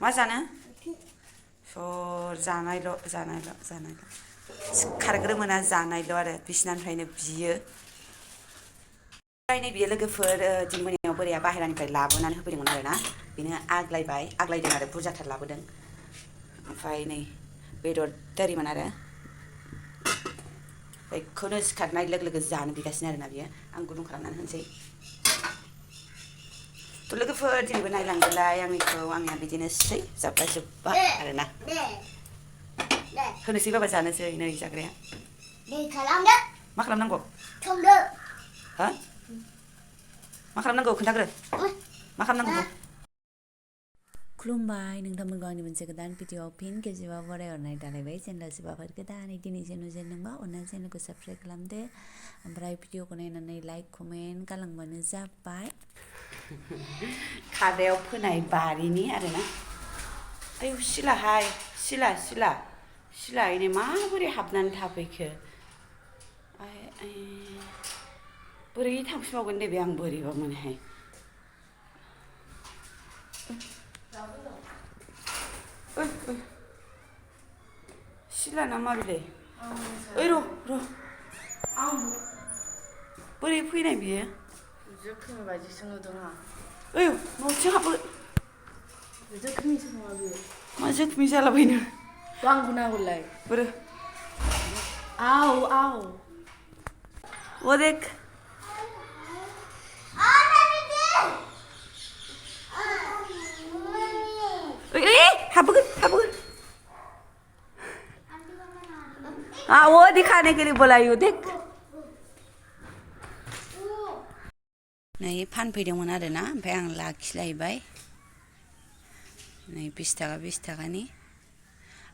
मा जानो सर जानायल' सिखारग्रो मोना जानायल' आरो बिसिनानिफ्रायनो बियो ओमफ्राय नै बियो लोगोफोर दिनै मोनायाव बोराया बाहेरानिफ्राय लाबोनानै होफैदोंमोन आरो ना बेनो आग्लायदों आरो बुरजाथार लाबोदों ओमफ्राय नै बेदर दारिमोन आरो बेखौनो सिखारनाय लोगो लोगो जानो बिगासिनो आरोना बियो आं गुदुं खालामनानै होनोसै थ' लोगोफोर दिनैबो नायलांदोलाय आंनिखौ आंनिया बिदिनोसै जाब्बा जुब्बा आरोना होनोसै बाबा जानोसै नै जाग्राया मा खालामनांगौ हा मा खालामनांगौ खोन्थाग्रो मा खालामनांगौ खुलुमबाय नोंथांमोनखौ आंनि मोनसे गोदान भिडिअआव फिन खेबसेबाव बरायहरनाय थालायबाय चेनेला सोरबाफोर गोदानै दिनैसो नुजेनदोंबा अननानै चेनेलखौ साबस्क्राइब खालामदो ओमफ्राय भिडिअखौ नायनानै लाइक कमेन्ट गालांबानो जाबाय खादायाव फोनाय बारिनि आरोना आयौ सिलाहाय सिला एनै माबोरै हाबनानै थाफैखो बोरै थांफिनबावगोन दे बे आं बोरैबा मोनहाय सिला ना माबिलै ओइ र' बोरै फैनाय बियो जोखोमनि बायदिसो नुदों आं ओइ न'थिं हाबो जोखोमनिसो नङा बेयो मा जोखोमनि जालाबायनो आंखौ नांगौलाय बोरो आव ओदेख हाबबोगोन वो दिखाने के लिए बोलाई हो देख नै फानफैदोंमोन आरोना ओमफ्राय आं लाखिलायबाय नै 20 थाखानि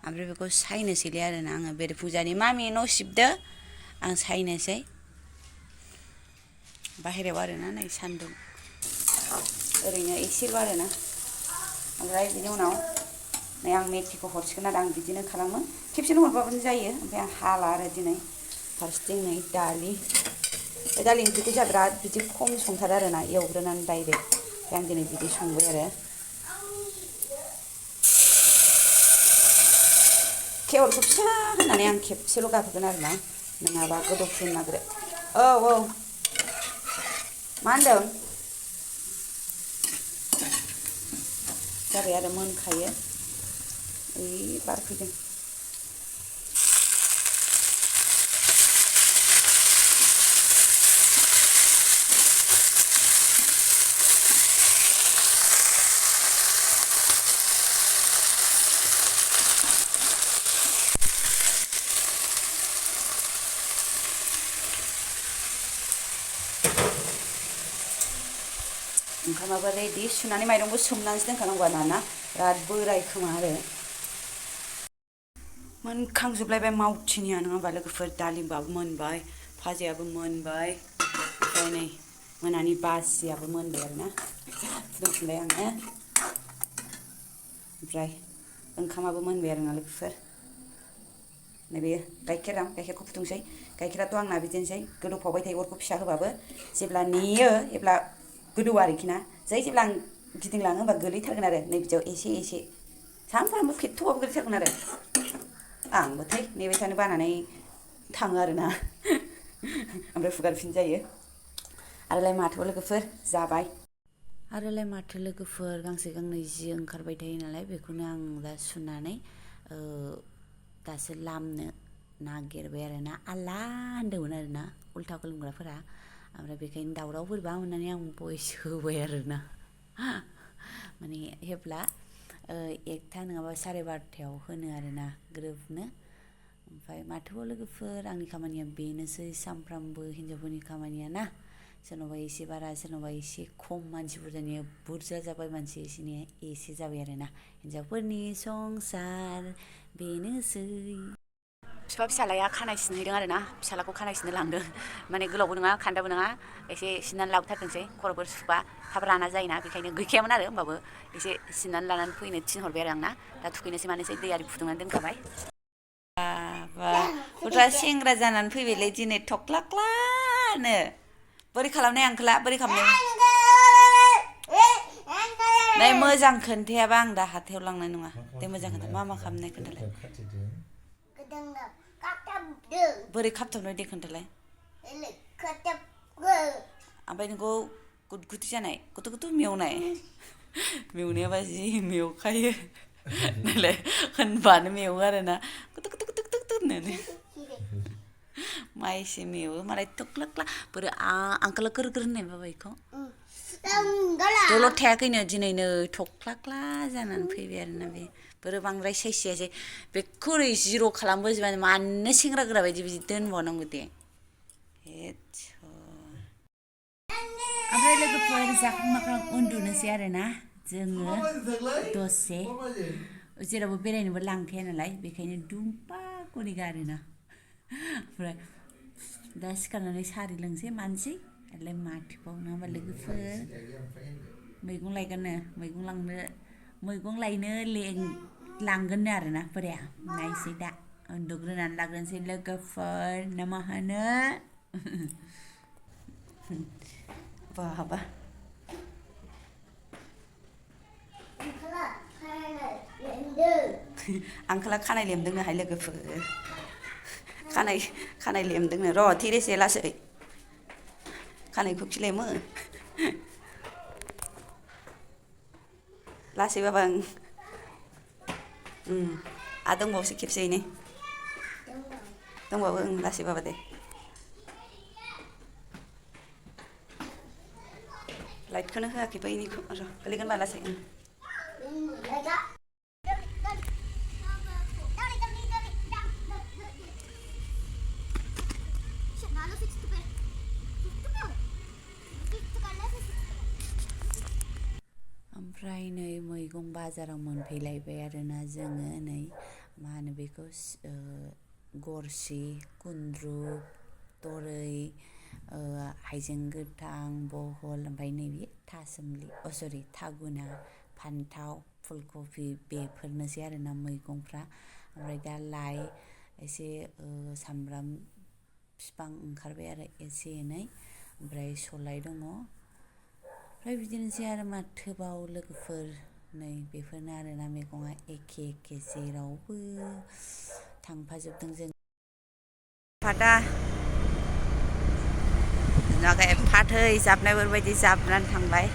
ओमफ्राय बेखौ सायनोसैलै आरोना आङो बेरेफुंजानि मामि न' सिबदो आं सायनोसै बाहेरायाव आरोना नै सान्दुं ओरैनो एसेल' आरोना ओमफ्राय बिनि उनाव नै आं मेथिखौ हरसिगोन आरो आं बिदिनो खालामो खेबसेनो हरबाबो जायो ओमफ्राय आं हाला आरो दिनै फारसेथिं नै दालि दालि ओंख्रिखौ जोंहा बिराद बिदि खम संथारो आरोना एवग्रोनानै डाइरेक्ट ओमफ्राय आं दिनै बिदि संबाय आरो अरखौ फिसा होननानै आं खेबसेल' गाबहोगोन आरोना नङाबा गोदौफुनो नागिरो औ मा होनदों जाबाय आरो मोनखायो ओइ बार फैदों ओंखामाबो रेडि सुनानै माइरंबो सोमनानैसो दोनखानांगौ आरोना बिराद बोराय खोमा आरो मोनखांजोबलायबाय मावथिनिया नङा होमबा लोगोफोर दालिमबाबो मोनबाय भाजायाबो मोनबाय ओमफ्राय नै मोनानि बासियाबो मोनबाय आरोना फुदुंफिनबाय आङो ओमफ्राय ओंखामाबो मोनबाय आरोना लोगोफोर नैबे गाइखेरखौ फुदुंसै गाइखेराथ' आंना बिदिनोसै गोदौफावबाय थायो अरखौ फिसा होबाबो जेब्ला नेयो अब्ला गोदौआ आरोखि ना जेब्ला आं गिदिंलाङो होमबा गोलैथारगोन आरो नै बिदियाव एसे सानफ्रामबो फेथ'बाबो गोलैथारगोन आरो आंबो थै नेबाय थानो बानानै थाङो आरोना ओमफ्राय फुगारफिन जायो आरोलाय माथो लोगोफोर जाबाय आरोलाय माथो लोगोफोर गांसे गांनै जि ओंखारबाय थायो नालाय बेखौनो आं दा सुनानै दासो लामनो नागिरबाय आरोना आला होनदोंमोन आरोना उल्था खुलुमग्राफोरा ओमफ्राय बेखायनो दावराव बोरैबा मोननानै आं भइस होबाय आरोना माने हेब्ला 1ता नङाबा 12:30 होनो आरोना ग्रोबनो ओमफ्राय माथो लोगोफोर आंनि खामानिया बेनोसै सानफ्रामबो हिन्जावफोरनि खामानिया ना सोरनावबा एसे बारा सोरनावबा एसे खम मानसि बुरजानिया बुरजा जाबाय मानसि एसेनिया एसे जाबाय आरोना हिन्जावफोरनि संसार बेनोसै फिसालाया खानाय सिनहैदों आरोना फिसालाखौ खानाय सिननो लांदों माने गोलावबो नङा खान्दाबो नङा एसे सिननानै लाबोथारथोंसै खर'फोर सुबा थाब राना जायोना बेखायनो गैखायामोन आरो होमबाबो एसे सिननानै लानानै फैनो थिनहरबाय आरो आंना दा थुखैनोसै मानोसै दै आरि फुदुंनानै दोनखाबाय गथ'आ सेंग्रा जानानै फैबायलै दिनै थख्लाख्लानो बोरै खालामनाय आंखोला बोरै खालामनाय मोजां खोन्थायाबा आं दा हाथायाव लांनाय नङा दे मोजां खोन्था मा खालामनाय खोन्थालाय बोरै खाबथाबनाय दे खोन्थालाय ओमफ्राय नोंखौ गुदगुदि जानाय गुदु मेवनाय मेवनायाबा जि मेवखायो नालाय होनबानो मेवो आरोना गुदु होननानै मा एसे मेवो मालाय थुख्लाक्ला बोरै आंखौल' गोर होननाय बाबायखौ दलद थायाखैनो दिनैनो थख्लाक्ला जानानै फैबाय आरोना बे बोरो बांद्राय सायसियासै बेखौ ओरै जिर' खालामबोजोबनानै मानो सेंग्रा गोरा बायदि बिदि दोनबावनांगौ दे ओमफ्राय लोगोफोर जाखां माखां उन्दुनोसै आरोना जोङो दसे जेरावबो बेरायनोबो लांखाया नालाय बेखायनो दुम्पा करि गारोना ओमफ्राय दा सिखारनानै सारि लोंसै मानसै आरोलाय माथोबाव नङा होमबा लोगोफोर मैगं लायगोननो मैगं लायनो लांगोननो आरोना बोराया नायसै दा उन्दुग्रोनानै लाग्रोनोसै लोगोफोर ना मा होनो बाबा आंखोला खानाय लेमदोंनोहाय लोगोफोर खानाय लेमदोंनो र' थिरेसे लासै खानायखौ खिलेमो लासैबाबा दंबावोसो खेबसेयैनो दंबावो लासैबाबा दे लाइटखौनो होआखै बैनिखौ र' गोलैगोन बा लासै ओमफ्राय नै मैगं बाजाराव मोनफैलायबाय आरोना जोङो नै मा होनो बेखौ गरसि कुन्द्रु तरै हाइजें गोथां बहल ओमफ्राय नैबे थासुमलि सरि थागुना फान्थाव फुलकबि बेफोरनोसै आरोना मैगंफ्रा ओमफ्राय दा लाइ एसे सामब्राम बिफां ओंखारबाय आरो एसे एनै ओमफ्राय सलाय दङ ओमफ्राय बिदिनोसै आरो माथोबाव लोगोफोर नै बेफोरनो आरोना मैगङा एखे जेरावबो थांफाजोबदों जों फादा नाथाय फाथै जाबनायफोरबायदि जाबनानै थांबाय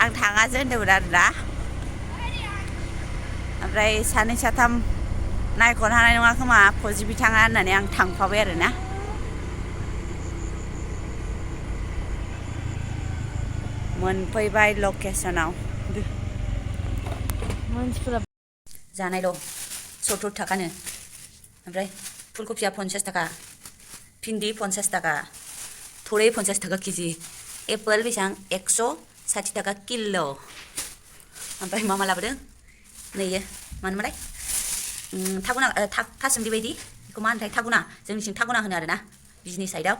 आं थाङासो होनदोंमोन आरोना ओमफ्राय सानै साथाम नायख'नो हानाय नङा खोमा फजि बिथाङा होननानै आं थांफाबाय आरोना मोनफैबाय लकेसनाव मानसिफोरा जानायल' 70 थाखानो ओमफ्राय फुलकबिया 50 थाखा भिन्दि 50 थाखा थरै 50 थाखा केजि एप्पल बेसेबां 160 थाखा किल' ओमफ्राय मा लाबोदों नैयो मानोमोनलाय थागुना थासुमलि बायदि बेखौ मा होनोथाय थागुना जोंनिथिं थागुना होनो आरोना बिजनि साइडआव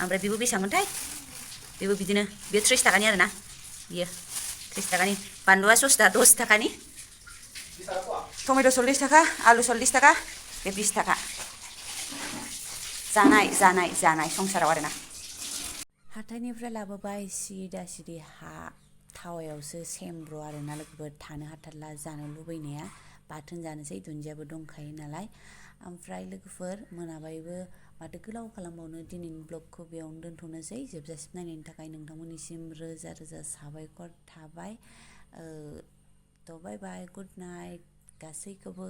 ओमफ्राय बेबो बेसेबांमोनथाय बेबो बिदिनो बेयो 30 थाखानि आरोना बियो 30 थाखानि बानलुआ 10 थाखानि टमेट' 40 थाखा आलु 40 थाखा बे 20 थाखा जानाय संसाराव आरोना हाथाइनिफ्राय लाबोबाय सिदा थावायावसो सेमब्र' आरोना लोगोफोर थानो हाथारला जानो लुबैनाया बाथोन जानोसै दुन्दियाबो दंखायो नालाय ओमफ्राय लोगोफोर मोनाबायबो माथो गोलाव खालामबावनो दिनैनि ब्लगखौ बेयावनो दोनथ'नोसै जोबजासिम नायनायनि थाखाय नोंथांमोननिसिम रोजा साबायखर थाबाय थ' बाय बाय गुड नाइट गासैखौबो